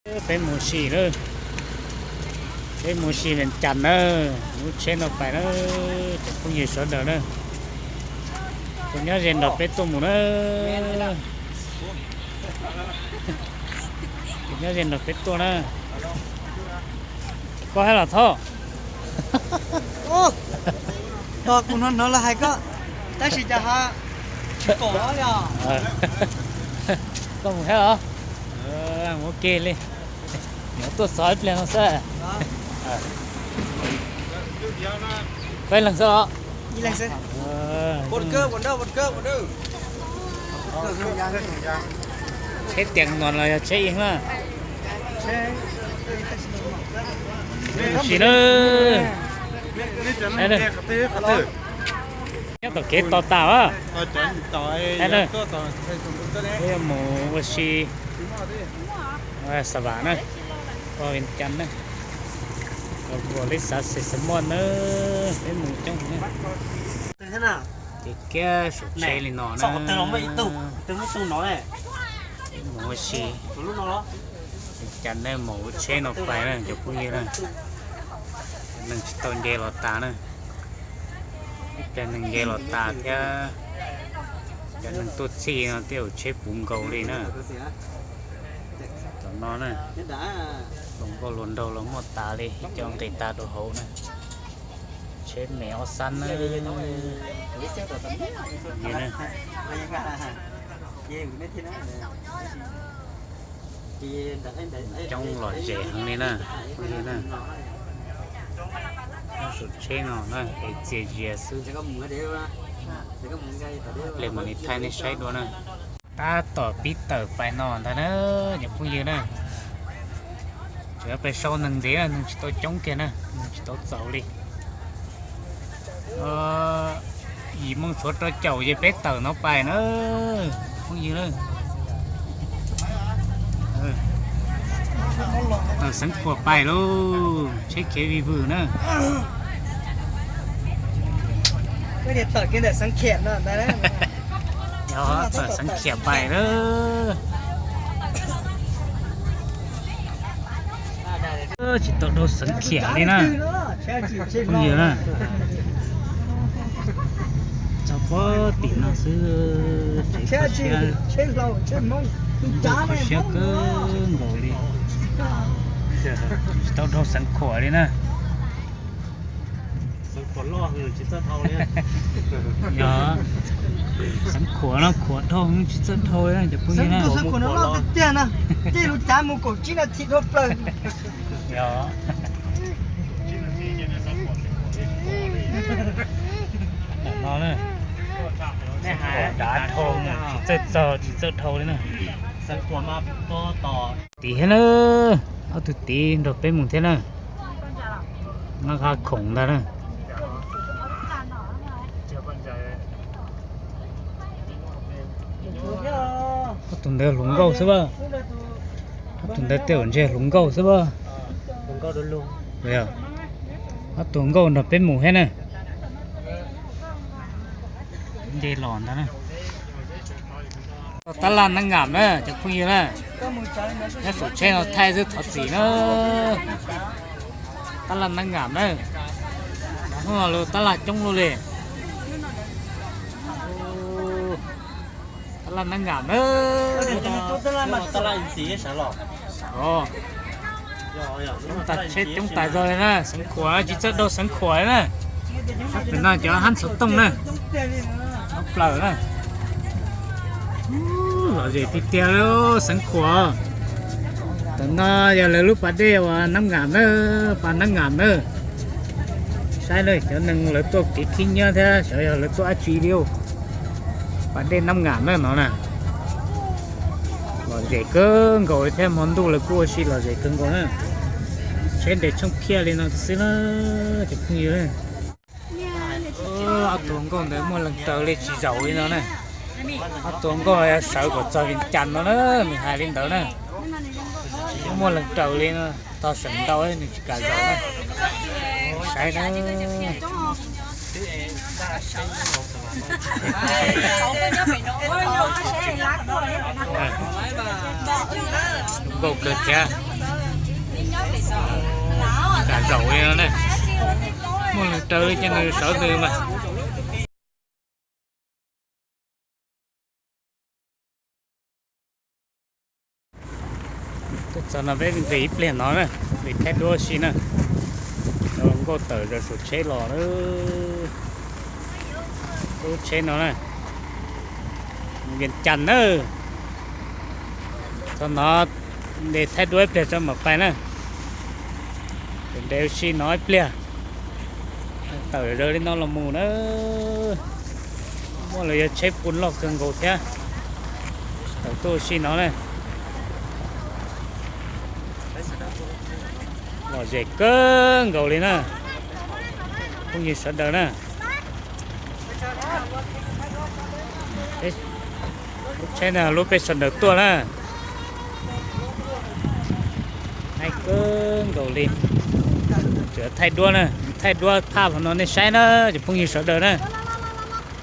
Peb mus sim lawm, peb mus sim Vees Cas na, lub tsheb no pais na, cov phooj ywg sawv daws na, tus nyob ze nrog peb tuaj mus na, tus nyob ze nrog peb tuaj na. Koj hais los Thoj? Tos kuv hnov hnov lawv hais koj, tab sis cas ho tsis pom li os. Koj mus thiab los? Mus ua ke li, mus tuaj txog ib pliag no xwb. Peb leeg xwb los? Tsheb tias no los yog tsheb ib na? Sim na, nyob tom kev to tas a. Mus ua si Xas Vas na, Vees Cas na, los nkaum li xav xes xas muaj na, peb mus coob na. Ces kiab saum tsheb li no na, mus ua si Vees Cas na, mus ua tsheb no pais na cov phooj ywg na. Neeg tsis tau nce los tas na, ib pliag neeg nce los tas thiab, cov neeg tuaj txhij no thiaj ua tsheb puv nkaus li na. Tom no na, hluas nkauj hluas nraug los muaj tas li, ib co nqis tag rau hauv na. Tsheb me ob xab na. Coob lom zem heev li na, phooj ywg na. Saum tsheb no na es txias zias xwb. Ib pliag mam li thaij nej saib dua na. Tab tom pib tawm pais no ntag na, cov phooj ywg na. Tseem yuav pais sau neeg ntxiv na, neeg tsis tau coob kiag na, neeg tsis tau txaus li. Yim moo tshuav rau caum ces peb tawm no pais na, phooj ywg na. Tawm Xeev Khuam pais lauj, tsheb khiav vij vwm na. Tawm Xeev Khiam pais na. Tsis tau dhau Xeev Khiam li na, phooj ywg na. Txog pob tim no xwb, tsev kho siab, tsev kho siab kawg nkaus li. Tsis tau dhau Xeev Khuam li na. Yog, Xeev Khuam no khuam dhau tsis txawj dhau li cov phooj ywg na. Tiag na, tej lub cav mus kaum tsib nas this dhau plaws. Yog. Tam no na, dav dhau na, tsis txawj txog tsis txawj dhau li na. Tim thiab na, ob tug tid nrog peb mus thiab na. Nab qab khoom ntag na. Ob tug ntawd hluas nkauj xwb a. Ob tug ntawd tej zaum ntshe hluas nkauj xwb a. Ob tug nkauj nrog peb mus thiab na. Nce los ntag na. Tab laj Nab Ngas na cov phooj ywg na. Nyob saum tsheb no thaij xwb thov txim na. Tab laj Nab Ngas na. Hnub no lawv tab laj coob luaj li. Tab laj Nab Ngas na. Tsheb coob tas zog li na, Xeev Khuam tsis txawj dhau Xeev Khuam li na. Tam no cov hab xov tooj na, thoob plaws na. Lom zem tiag tiag li Xeev Khuam. Tam no yog lawv lub pas dej uas Nab Ngas na, pas Nab Ngas na. Saib na, cov neeg lawv tuaj kev khib nyiab thiab xyov yog lawv tuaj dab tsi li. Pas dej Nab Ngas na no na. Lom zem kawg nkaus li thiab, hmo ntuj lawv kuj ua si lom zem kawg nkaus na. Tsheb nres tsheej phiaj li no xwb na, cov phooj ywg na. Ob tug nkauj ntawd muaj leej raws li tsis zaum li no na. Ob tug nkauj sawv kom txog Vias Cas no na, nws hais li ntawd na. Muaj leej raws li no, tog seem ntau nws tsis kam zaum na. Saib na. Nkauj kawg thiab. Kam zaum li no ne, muaj neeg raws li ces nws sawv ntws mas. Tuaj txog no peb nqis ib pliag no na, nqis thaij duab si na. Nkauj tawm zaum saum tsheb los na, lub tsheb no na, Vias Cas na. Txog no nqis thaij duab ib pliag tso mam pais na. Nqis ua si no ib pliag, tawm zaws li no los mus na. Muaj los yog tsheb pun loj kawg nkaus thiab. Tawm tuaj ua si no na. Lom zem kawg nkaus li na, phooj ywg sawv daws na. Lub tsheb no lub peb sawv daws tuaj na. Haib kawg nkaus li. Tseem thaij duab na, thaij duab phaj hauv no nej saib na, cov phooj ywg sawv daws na.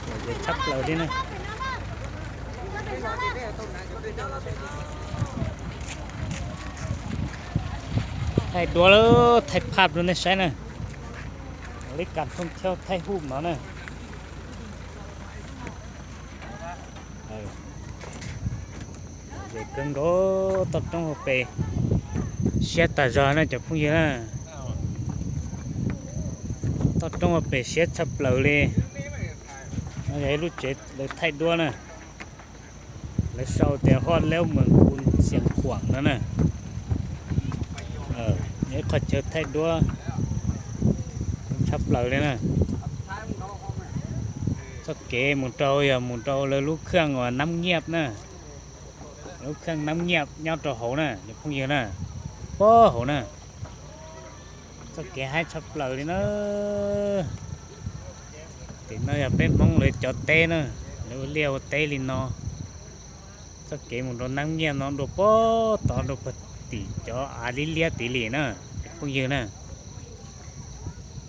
Lom zem tshaj plaws li na. Thaij duab, thaij phaj rau nej saib na. Li kas thooj thiab thaij huj no na. Lom zem kawg nkaus, toj roob hauv pes siab tas zog na cov phooj ywg na. Toj roob hauv pes siab tshaj plaws li. No yog ib lub tsev lawv thaij duab na. Lawv sau tias Hot Leo Mường Khun Xiang Khuang no na. Yog ib qhov chaw thaij duab tshaj plaws li na. Txoj kev mus rau yog mus rau lawv lub kheej uas Nab Nyiaj na. Lub kheej Nab Nyiaj nyob rau hauv na cov phooj ywg na. Puag hauv na. Txoj kev haib tshaj plaws li na. Tim no yog peb Hmoob lawv cov teb na, lawv ua liaj ua teb li no. Txoj kev mus rau Nab Nyiaj no dua puag tod, dua puag tim cov av liab liab tid li na, cov phooj ywg na.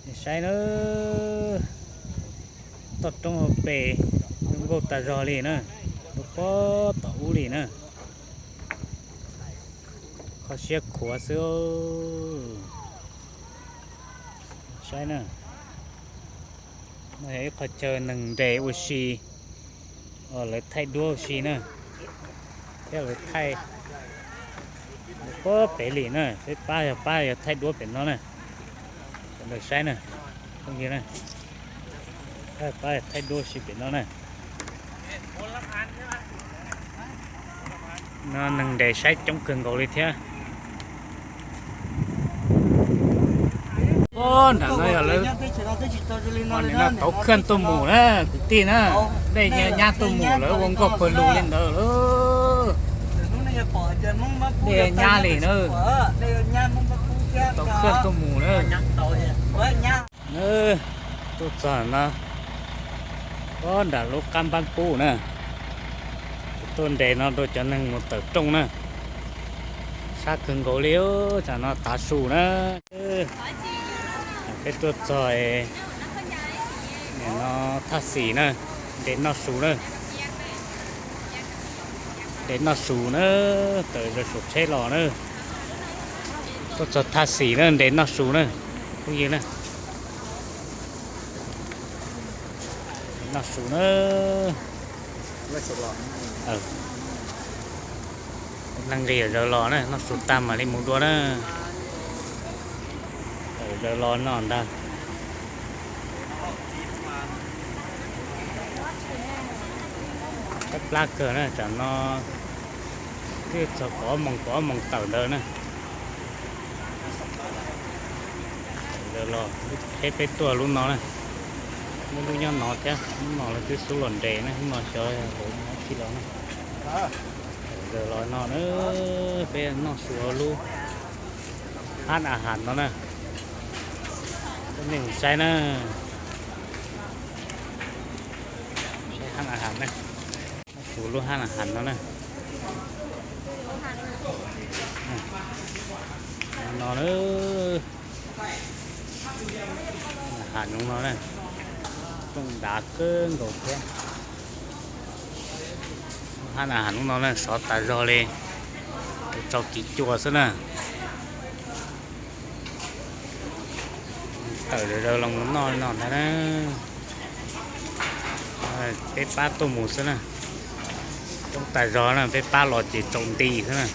Nej saib na, toj roob hauv pes zoo nkauj tas zog li na, dua puag tom ub li na. Kho siab khuav xwb. Saib na, no yog ib qho chaw neeg nres ua si, lawv thaij duab ua si na, thiab lawv thaij puag pem li na, peb pab yog pab yog thaij duab pem no na. Sawv daws saib na, phooj ywg na, pab thaij duab ua si pem no na. No neeg nres saib coob kawg nkaus li thiab. Nram no yog lawv, no tauv khaj tuaj mus na kwv tij na, dej nyab tuaj mus lawv ua nkauj pawg lug li ntawd lawm. Dej nyab li na, tauv khaj tuaj mus na. Tuaj txog no, nram lub qab npab pub na, tuaj nres no rau cov neeg mus tawm rooj na. Sab kawg nkaus li, tsam no tav su na. Peb tuaj txog no thaj xis na, nres noj su na. Nres noj su na, tawm zaum saum tsheb los na. Tuaj txog thaj xis na, nres noj su na, phooj ywg na. Noj su na. Neeg nqis zaws los na, noj su tag mam li mus dua na. Tawm zaws los no ntag. Plab plab kawg na, tsam no twb txog kaum ob moos, kaum ob moos tawm ntawd na. Tawm zaws los, lub tsheb peb tuaj lub no na. Muaj lub nyob no thiab, lub no lawv twb xub los nres na, lub no xyov lawv mus dab tsi los na. Tawm zaws los no na, peb noj su lub hab a has no na. Coj nej mus saib na. Saib hab a has na. Noj su lub hab a has no na. No na, a has no na, rooj dav kawg nkaus thiab. Hab a has no na, sov tas zog li, tso kiv cua xwb na. Tawm daws los mus noj no ntag na. Peb pab tuaj mus xwb na. Coob tas zog na, peb pab los ces tsaus nti xwb na.